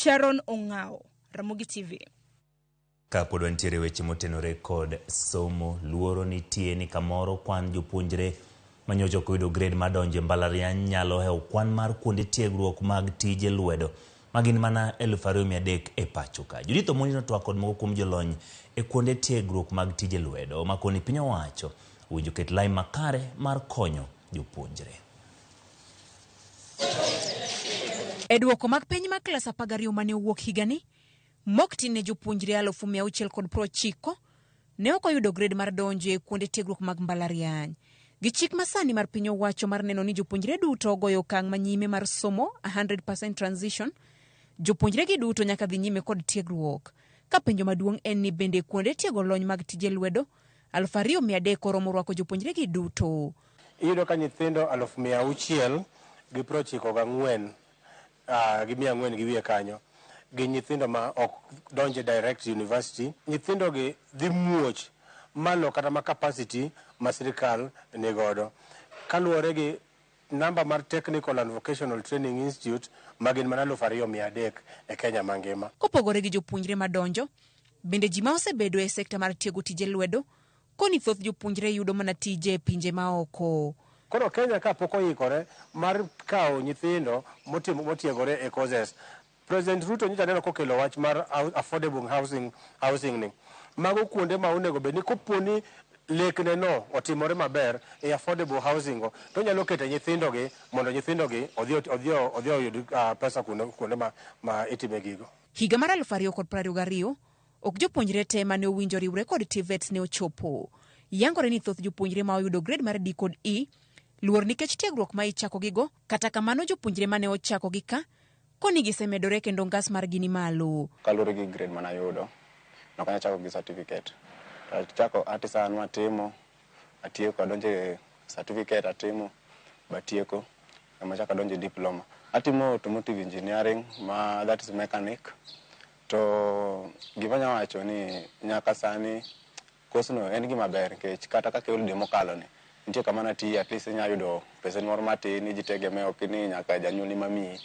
Sharon Ongao, Ramogi TV. Kapod wantiere weche motenore kod somo, luoro nitie ni kamoro kwan jopuonjre manyocha ok oyudo grade madonjo e mbalariany nyalo hewo kwan mar kuonde tiegruok mag tije lwedo magin mana 2300 e pacho ka. Judith Omondi notwak kod moko kuom jolony e kuonde tiegruok mag tije lwedo makoni piny owacho owinjo ket lai makare mar konyo jopuonjre. E duoko mag penj mag klas 12 mane owuok higani, mok tin ne jopuonjre 690,000 ne ok oyudo grade mar donjo e kuonde tiegruok mag mbalariany. Gi chik masani mar piny owacho mar neno ni jopuonjre duto ogoyo okang' manyime mar somo 100% transition, jopuonjre gi duto nyaka dhi nyime kod tiegruok. Ka penjo maduong' en ni bende kuonde tiego lony mag tije lwedo 2300 oromo rwako jopuonjre gi duto. Iyudo ka nyithindo 694,400 gi wiye kanyo gin nyithindo ma ok donje direct university. Nyithindo gi dhi muoch malo kata ma capacity ma sirikal ni godo kaluwore gi namba mar Technical and Vocational Training Institute ma gin mana 2300 e Kenya mangima. Kopogore gi jopuonjre madonjo, bende ji ma osebedo e sekta mar tiego tije lwedo koni thoth jopuonjre yudo mana tije e pinje maoko. Koro Kenya ka pok oikore mar kawo nyithindo motiegore e courses. President Ruto nyocha neno kokelo wach mar affordable housing ni. Mago kuonde ma onego bed ni koponi lekne no otimore maber e affordable housing go, to onyalo keto nyithindo gi mondo nyithindo gi odhi oyud pesa kuonde ma itime gigo. Higa mar 2022, ok jopuonjre te mane owinjo riwre kod TVET ne ochopo. Yangore ni thoth jopuonjre ma oyudo grade mar D kod E luor nikech tiegruok ma ichako gigo, kata kamano jopuonjre mane ochako gi ka koni gisemedore kendo ngas margi ni malo. Kaluwore gi grade mane ayudo, ne ok anyal chako gi certificate. To achako artisan matimo, atieko adonjo e certificate atimo, batieko, ema achako adonjo e diploma. Atimo automotive engineering, ma that is mechanic. To gima anyalo wacho ni nyaka sani course no en gima ber nikech kata kaka holiday mokalo ni, nitie kama natiye at least inyalo yudo pesa moro matin ijitegemea ok ni nyaka janyuolni mamiyi.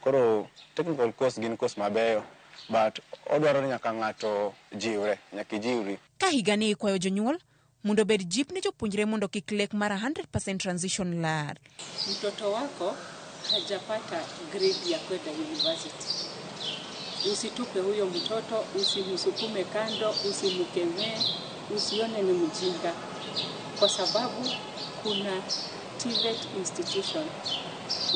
Koro technical course gin course mabeyo but odwaro ni nyaka ng'ato jiwre, nyaka ijiwri. Ka higani ikwayo jonyuol mondo obed jip ne jopuonjre mondo kik lek mar 100% transition lal. Mtoto wako hajapata grade ya kwenda university. Usitupe huyo mtoto, usimsukume kando, usimkemee, usione ni mjinga. Kwa sababu kuna TVET institution.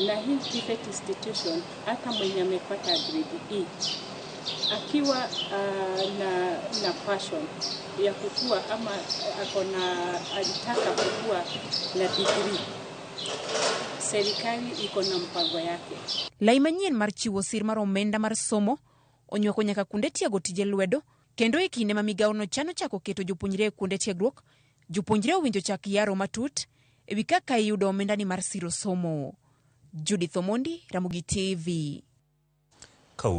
Na hii TVET institution hata mwenye amepata grade E akiwa na passion ya kukua ama akona alitaka kukua na degree, serikali iko na mpango yake. Lai manyien mar chiwo sir mar omenda mar somo onywako nyaka kuonde tiego tije lwedo, kendo e kinde ma migawono chano chako keto jopuonjre e kuonde tiegruok, jopuonjre owinjo chak yaro matut ewi kaka iyudo omendani mar siro somo. Judith Omondi, Ramogi TV.